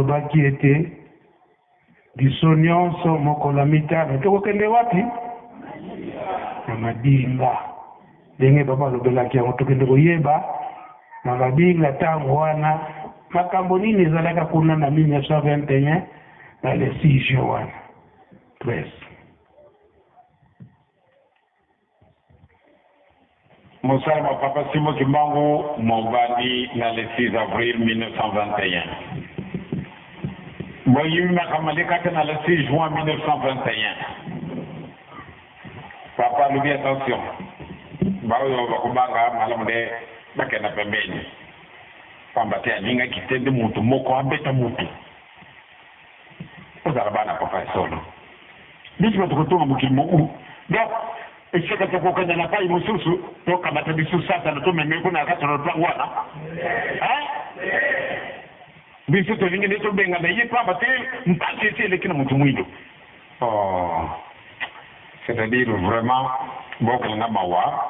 alobaki ete biso nyonso mokolo ya mitano tokokende wapi? Na Madinga. Ndenge papa alobelaki yango, tokende koyeba na Madinga ntango wana makambo nini ezalaka kuna na 1921 na le 6 juin wana. Presse. Mosala mwa Papa Simon Kimbangu mobandi na le 6 avril 1921. Boyibi makambo malekaki na le 6 juin 1921. Papa alobi attention, baoyo bakobanga malamu nde bakenda pembeni, pamba te alingaki te nde moto moko abeta moto. Ozala bana papa ya solo. Biso bato kotonga mokili moko. Donc esika tokokende na pai mosusu tokamata biso satana tomeme kuna na kati na lopango wana. Hein? Biso tolingi nde tobengana ye pamba te mpasi esi eleki na moto mwindo. Oh. C'est-à-dire vraiment bokela nga mawa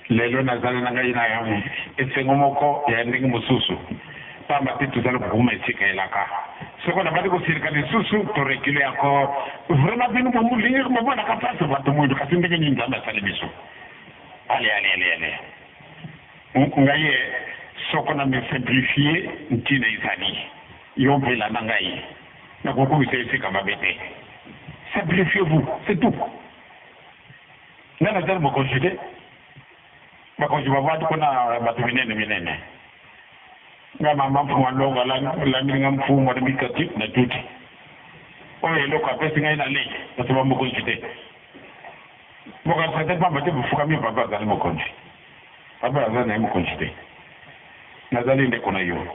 lelo nazali na ngai na esengo moko ya ndenge mosusu pamba te tozali kokoma esika elaka soko nabandi kosilika lisusu to reculer encore vraiment bino bolingi bomonaka mpasi bato mwindo kasi ndenge nini Nzambe asali biso ale ale ale ale ngai ye soko na mi simplifier ntina ezali yo mpe landa ngai nakokomisa esika mabe te. Simplifiez-vous, c'est tout. Nga nazali mokonzi te, bakonzi bavandi kuna bato minene minene. Nga mama mfumu alongo alambeli nga mfumu na mikati na tuti. Oyo eloko apesi ngai na lei, naza mokonzi te. Bokanisa te pamba te bofukami papa azali mokonzi. Papa azali na ye mokonzi te. Nazali ndeko na yo.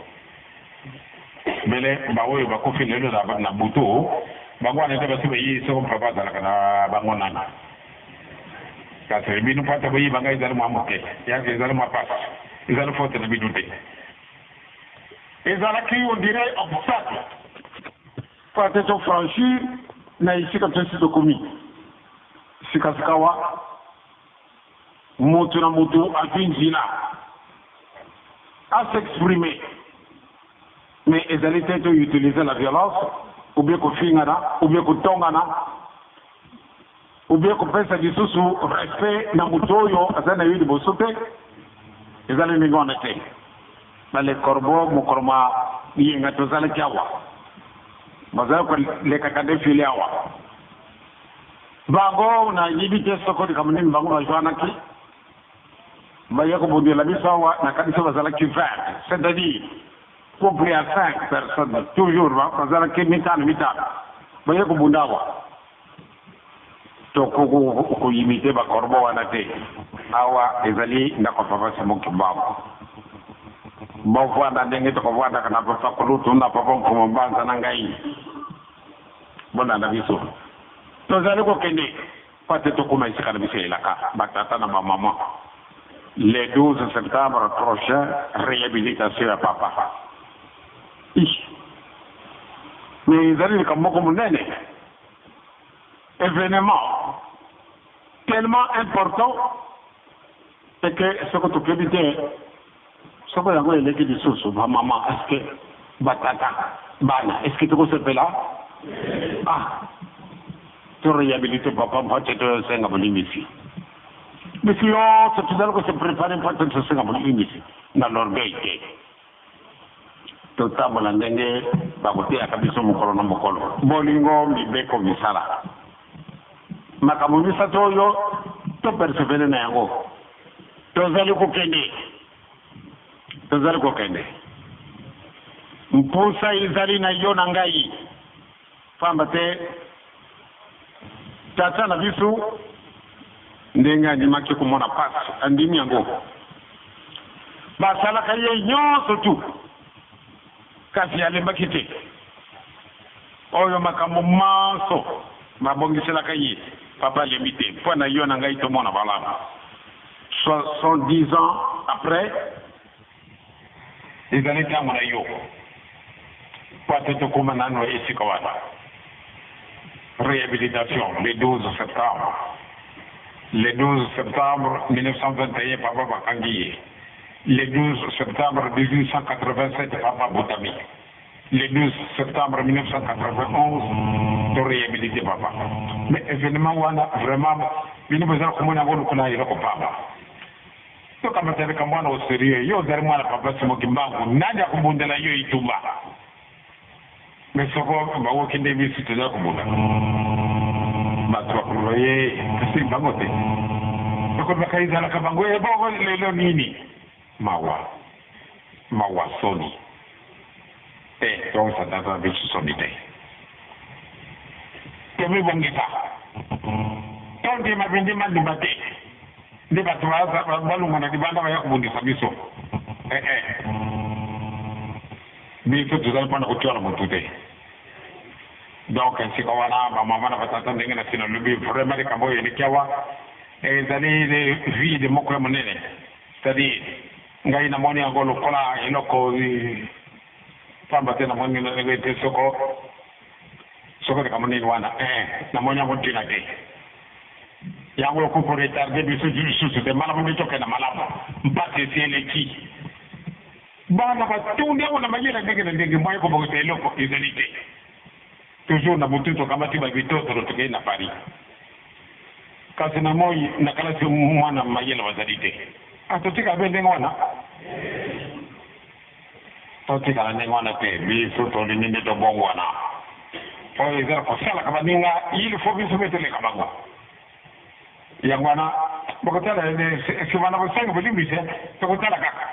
Mbele baoyo bakufi lelo na butu, bango wana nde basi bayeyi soko papa azalaka na bango nani. Kasi bino mpo ata boyiba ngai ezali mwa moke, yaka ezali mwa pasi, ezali faute na bino te. Ezalaki on dirait obstacle mpo ate to franchir na esika tosi tokomi sikasikawa. Moto na moto azwi nzela a s'exprimer mais ezali te to utiliser la violence ou bien kofingana ou bien kotongana ou bien kopesa lisusu respect na moto oyo azali na yo liboso te. Ezali ndenge wana te. Ba les corbeaux mokolo mwa yenga tozalaki awa bazali kolekaka defile awa. Bango nayebi te soko likambo nini bango bazwanaki baye kobundela biso awa. Nakanisi bazalaki 20, c'est-à-dire couple ya 5 personnes, toujours bazalaki mitano mitano, baye kobunda awa. Tokoki koimite bakorbo wana te. Awa ezali ndako ya Papa Simon Kimbangu. Bovanda ndenge tokovandaka na Papa Kulutu na Papa Mfumu Mbanza na ngai. Bolanda biso tozali kokende mpo te tokóma esika na biso elaka batata na bamama. Le 12 septembre prochain, réhabilitation ya papa. Ih, mais ezali likambo moko monene, événement tellement important et que soko tokebi te, soko yango eleki lisusu, bamama, est ce que batata, bana, est ce que tokosepela? Ah, to réhabilite papa mpo te tosenga bolimbisi. Biso nyonso tozali kose préparer mpo te tosenga bolimbisi na l'orgueil te. Totambola ndenge bakoteyaka biso mokolo na mokolo: bolingo, mibeko, misala. Makambo misato oyo to persévérer na yango. Tozali kokende, tozali kokende. Mpusa ezali na yo na ngai, pamba te tata na biso ndenge andimaki komona pasi, andimi yango, basalaka ye nyonso tu, kasi alembaki te. Oyo makambo manso babongiselaka ye, papa alembi te mpo na yo na ngai tomona malamu. 70 ans après, ezali ntango na yo mpo ate tokóma nano esika wana. Réhabilitation le 12 septembre, le 12 septembre 1921 papa bakangi ye, le 12 septembre 1887 papa abotami. Le 12 septembre 1991 to réhabilité papa. Mais événement wana vraiment bino bozala komona yango lokola eloko pamba. Tokamata likambo wana au sérieux. Yo ozali mwana papa Simon Kimbangu, nani akobundela yo etumba? Mais soko bawoki nde biso toza kobunda, bato bakoloba ye kasi bango te, bakolobaka ezalaka bango ebongo lelo nini? Mawa, mawa, soni te. Tokosala tata na biso soni te. Tomibongisa, tondima bindima ndima te nde bato balongwa na libanda baya kobundisa biso. Eh, eh. Biso tozali mpona kotiola motu te. Donc esika wana, bamama na batata, ndenge na sina lobi, vraiment likambo oyo eleki awa ezali vide moko ya monene. C'est-à-dire ngai namoni yango lokola eloko pamba te. Namoni te soko likambo nini wana, namoni yango ntina te. Yango ekoki koretarder biso lisusu te. Malamu nde tokenda malamu. Mpasi esi eleki, bana batundi yango na mayele ndenge na ndenge, moye kobongisa eloko ezali te. Toujours na butu tokamati babitotolo, tokei na Paris, kasi na moi na kalasi mwana mayele bazali te. Atotikala mpe ndenge wana, totikala ndenge wana te. Biso tolingi nde tobongwana. Oyo eza kosalaka baninga, il faut biso mpe toleka bango. Yango wana bokotala nsima na bosengi bolimbisi, tokotala kaka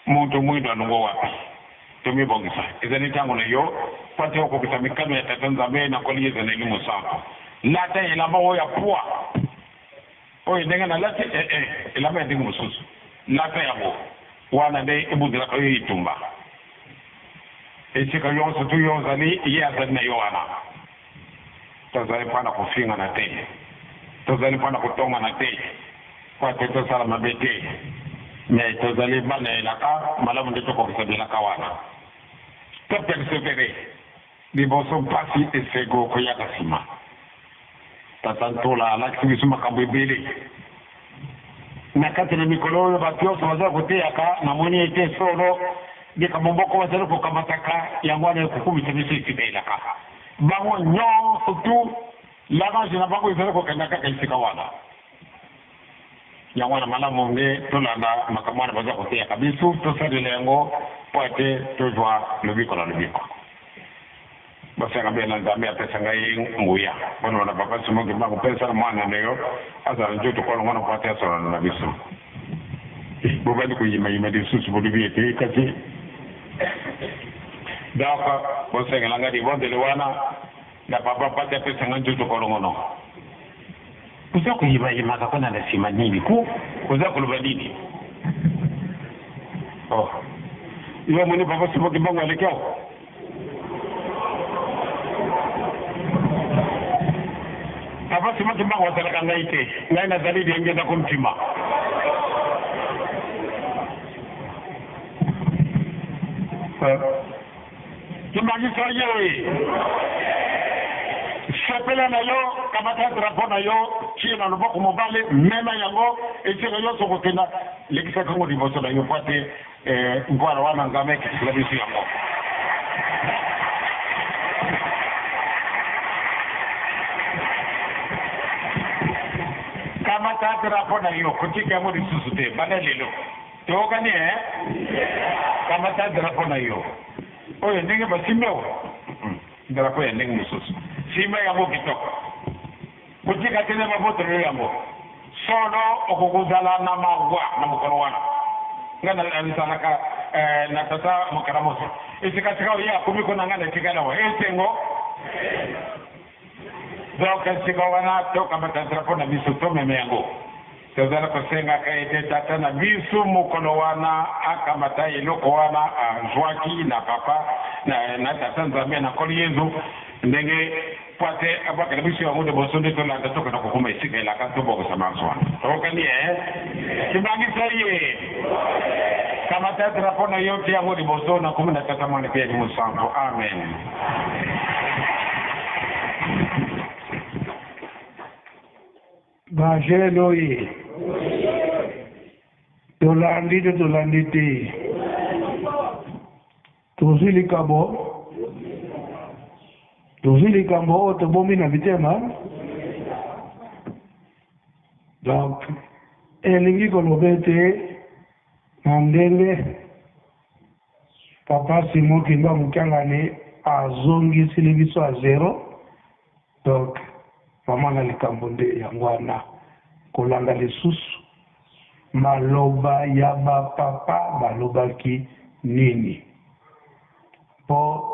moto mwindo alongo wapi. Tomibongisa, ezali ntango na yo po te okokisa mikano ya Tata Nzambe na Nkolo Yesu na Elimo Santu. Lata elamba oyo ya pwa oyo ndenge nalati, ee elamba ya ndenge mosusu, lata yango wana nde ebundelaka yo etumba. Esika nyonso tu yo ozali, ye azali na yo wana. Tozali mpona kofingana te, tozali mpona kotongana te, po te tosala mabe te, mais tozali bana elaka malamu nde tokokisa bilaka wana. Topersévérer liboso, mpasi esego koyaka nsima. Tata Ntola alakisi biso makambo ebele na kati na mikolo oyo. Bato nyonso baza koteyaka, namoni ete solo likambo moko bazali kokamataka yango wana ekokumisa biso esika elaka. Bango nyonso tu langage na bango ezali kokenda kaka esika wana. Yango wana malamu nde tolanda makambo wana baza koteyaka biso, tosalela yango mpo ete tozwa lobiko na lobiko. Basenga mpe na Nzambe apesa ngai nguya mpona wana. Papa Simon Kimbangu, pesa na mwana na yo azala nzoto kolongono mpo ate asolana na biso. Bobandi koyimayima lisusu, bolobi ete kasi. Donc bosengela ngai libondeli wana na papa pati apesa ngai nzoto kolongono. Oza koyimayimaka kuna na nsima nini? Ku oza koloba nini? Oh, yo omoni papa Simon Kimbangu aleki awa. Papa Simon Kimbangu azalaka ngai te, ngai nazali liengeza komtima. Kimbangisa ye, sepela na yo, kamata drapeau na yo, tie na loboko mobali, mema yango esika nyonso kokenda, lekisaka yango liboso na yo po te mpwana wana Nzambe ekisila biso yango. Kamata drapeau na yo, kotika yango lisusu te. Banda lelo toyokani e kamata drapeau na yo oyo ndenge basimbi awa, drapeau ya ndenge mosusu, simba yango kitoko, kotika te na mabotolo yango. Solo okokozala na mawa na mokolo wana. Ngai nazalaka na tata mokala moso esika sika oye akomi kuna, ngai natikala wa esengo. Donc esika wana tokamata drapeau na biso, tomeme yango. Tozala kosengaka ete tata na biso mokolo wana akamata eloko wana azwaki na papa na tata Nzambe na Nkolo Yezu, ndenge po ate abwakela biso yango liboso nde tolanda, tokenda kokoma esika elaka, tobongisa marche wana. Tokokani e kibangisa ye, kamata drapeau na yo, ti yango liboso na komi na Tata, Mwana mpe Elimo Santo. Amen. Bajeunes oye, tolandi te, tolandi te. Tozwi likabo, tozwi likambo oyo tobombi na mitema. Donc elingi koloba ete na ndenge Papa Simon Kimbangu Kiangani azongisili biso a zero, donc mama na likambo nde yango wana, kolanda lisusu maloba ya ba papa balobaki nini, mpo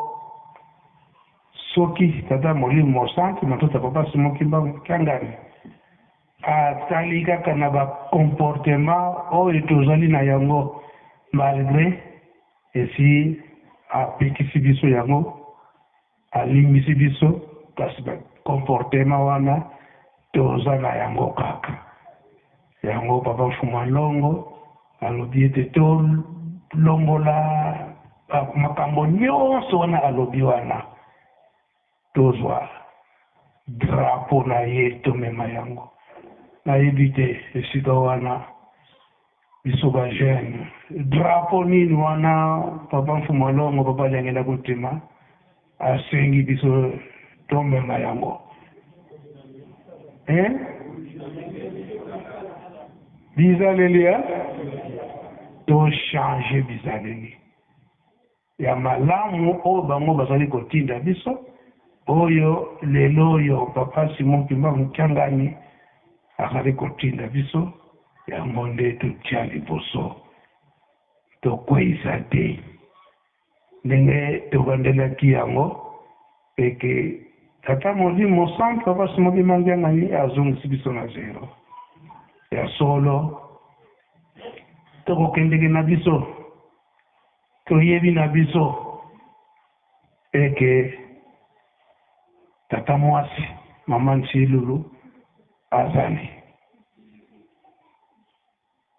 soki Tata Molimo Mosantu na nzoto ya Papa Simon Kimbangu Kiangani atali kaka na ba comportement oyo tozali na yango, malgre esi apekisi biso yango, alimbisi biso, kasi ba comportement wana toza na yango kaka. Yango Papa Mfumu Alongo alobi ete tolongola makambo nyonso wana alobi wana, tozwa drapeau na ye tomema yango. Nayebi te esika wana biso ba jeune drapeau nini wana Papa Mfumu Alongo, Papa Liangenda Kuntima asengi biso tomema yango, eh? Bizaleli ya tochange, bizaleli ya malamu oyo bango bazali kotinda biso, oyo lelo oyo Papa Simon Kimbangu Kiangani azali kotinda biso, yango nde totia liboso, tokweyisa te ndenge tobandelaki yango. Eke Tata Molimo Santu, Papa Simon Kimbangu Kiangani azongisi biso na zero ya solo, tokokendeke na biso, toyebi na biso eke tata mwasi mama Nsilulu azali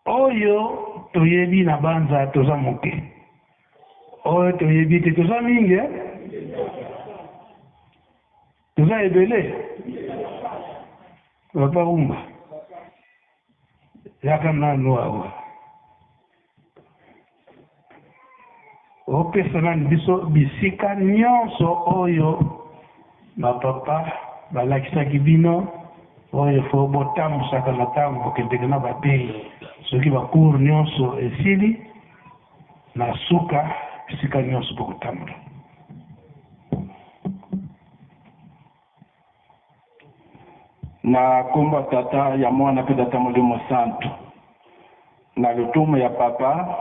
oyo toyebi na banza toza moke, oyo toyebi te toza mingi, eh? Toza ebele. Papa Umba, yaka nanu awa, opesa nani biso bisika nyonso oyo bapapa balakisaki bino, oyo fo botambusaka na ntango bokendeke na bateyi, soki bacours nyonso esili na suka, bisika nyonso bokotambola. Na nkombo ya Tata, ya Mwana mpe Tata Molimo Santu, na lotomo ya Papa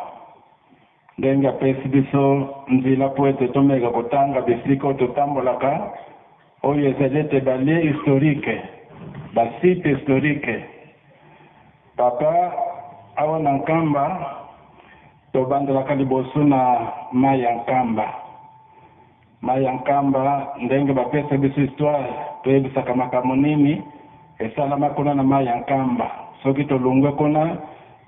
ndenge apesi biso nzela mpo ete tomeka kotanga bisika oyo totambolaka, oyo ezali ete balieu historique, basite historique. Papa, awa na Nkamba tobandelaka liboso na mai ya Nkamba. Mai ya Nkamba, ndenge bapesa biso histoire, toyebisaka makambo nini esalama kuna na mai ya Nkamba. Soki tolongwe kuna,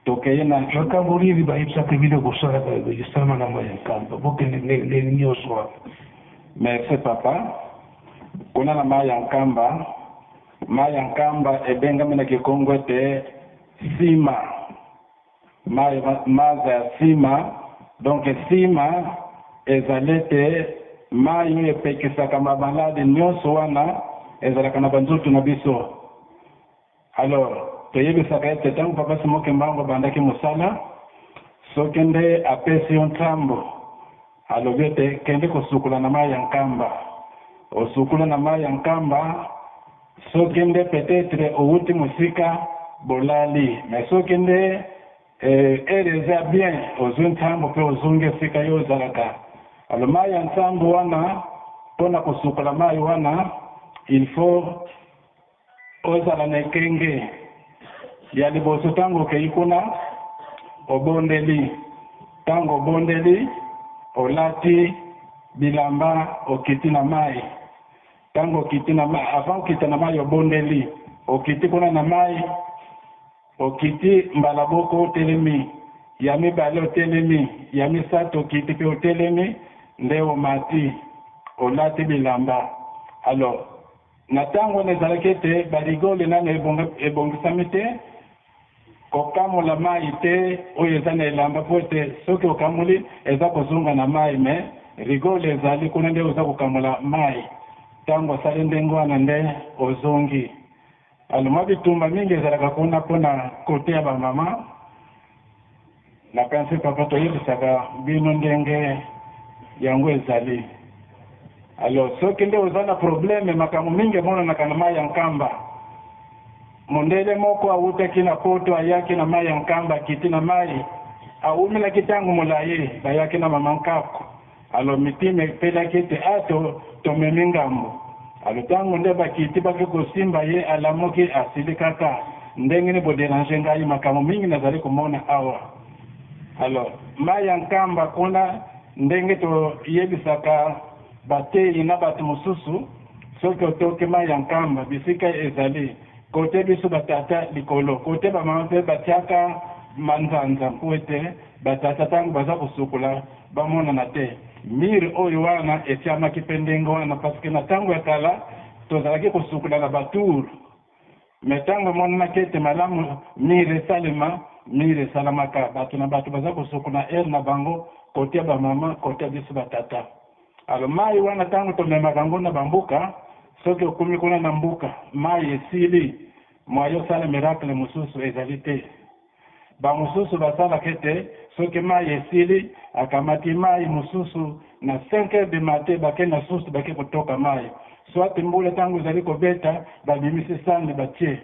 tokeye na Makambo nini bayebisaka bino kosalaka esalama na mai ya Nkamba, bokende ndenge nyonso wana? Merci papa. Kuna na mai ya Nkamba, mai ya Nkamba ebengami na Kikongo ete sima, mai maza ya sima. Donc sima ezali ete mai oyo epekisaka bamaladi nyonso wana ezalaka na banzoto na biso. Alors toyebisaka ete ntango Papa Simon Kimbangu abandaki mosala, soki nde apesi yo ntambo, alobi ete kende kosukola na mai ya Nkamba, osukula na mai ya Nkamba. Soki nde peut-être owuti mosika, bolali, mais soki nde ere eza bien, ozwi ntambo mpe ozongi esika yo ozalaka. Alors mai ya ntambo wana, mpona kosukola mai wana, il faut ozala na ekenge ya liboso. Ntango okei kuna, obondeli. Ntango obondeli, olati bilamba, okiti na mai. Ntango okiti na mai, avant okita na mai, obondeli, okiti kuna na mai, okiti mbala boko, otelemi, ya mibale otelemi, ya misato okiti mpe otelemi, nde omati, olati bilamba. Alors na ntango wana ezalaki ete barigole nano ebongisami te, kokamola mai te oyo eza na elamba, mpo ete soki okamoli eza kozonga na mai. Mais Rigole ezali kuna nde oza kokamola mai. Ntango osali ndenge wana nde ozongi. Alors mwa bitumba mingi ezalaka kuna mpona kote ya bamama. Nakanisi papa toyebisaka bino ndenge yango ezali. Alors soki nde oza na problème, makambo mingi emonanaka na mai ya Nkamba. Mondele moko awutaki na Poto, ayaki na mai ya Nkamba, akiti na mai, awumelaki ntango molai, bayaki na mama Nkako. Alors mitima epelaki ete a to tomemi ngambo. Alors ntango nde bakiti baki kosimba ye, alamuki, asili kaka: "Ndenge nini bodéranger ngai? Makambo mingi nazali komona awa." Alors mai ya Nkamba kuna, ndenge toyebisaka bateyi na bato mosusu, soki otoki mai ya Nkamba, bisika ezali kote biso batata likolo, kote bamama mpe batiaka manzanza mpo ete batata ntango baza kosukola bamonana te. Mur oyo wana etiamaki mpe ndenge wana parce que na ntango ya kala tozalaki kosukola na batour, mais ntango emonanaki ete malamu mur esalema, mur esalamaka, bato na bato baza kosukola aire na bango, kote ya bamama, kote ya biso batata. Alors mai wana, ntango tomemaka yango na bambuka, soki okomi kuna na mbuka, mai esili, moyen osala miracle mosusu ezali te. Bamosusu basalaka ete soki mai esili, akamati mai mosusu na 5 heures de matin, bake na susu, bake kotoka mai, soit mbula ntango ezali kobeta, babimisi sani, batie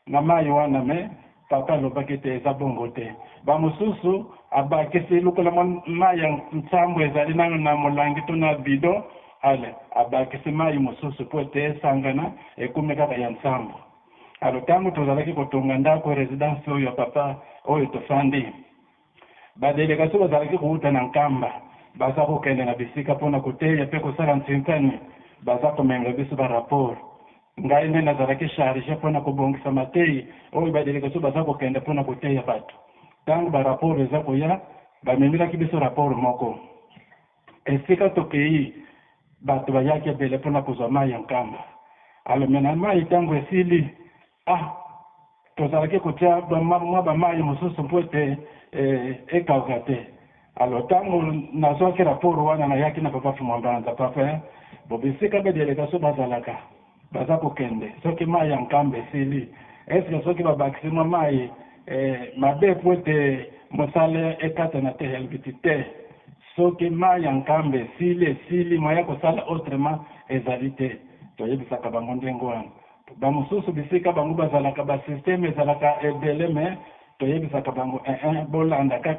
na mai wana. Mais papa alobaki ete eza bongo te. Bamosusu abakisi lokola mai ya nsambo ezali nano na molangi to na bidon, ale abakisi mai mosusu mpo ete esangana, ekomi kaka ya nsambo. Alors ntango tozalaki kotonga ndako résidence oyo ya papa oyo tofandi, badélégation bazalaki kouta na Nkamba, baza kokende na bisika mpona koteya mpe kosala ntsinkani, baza komemela biso barapport. Ngai nde nazalaki chargé mpona kobongisa matei oyo badélégation baza kokende mpona koteya bato. Ntango barapport eza koya, bamemelaki biso rapport moko: esika tokei, bato bayaki ebele mpona kozwa mai ya Nkamba. Alors mais na mai ntango esili, ah, tozalaki kotia mwa bamai mosusu mpo ete ekauka te. Alors ntango nazwaki rapport wana, nayaki na papa Fumambanza: "Papa, bo bisika badélégation bazalaka, baza kokende, soki mai ya Nkamba esili, eske soki babakisi mwa mai mabe po ete mosala ekatana te?" Yalobiti te, soki mai ya Nkamba esili, esili, moyen kosala autrement ezali te. Toyebisaka bango ndenge wana. Bamosusu bisika bango bazalaka, basystème ezalaka ebele, mais toyebisaka bango bolanda kaka.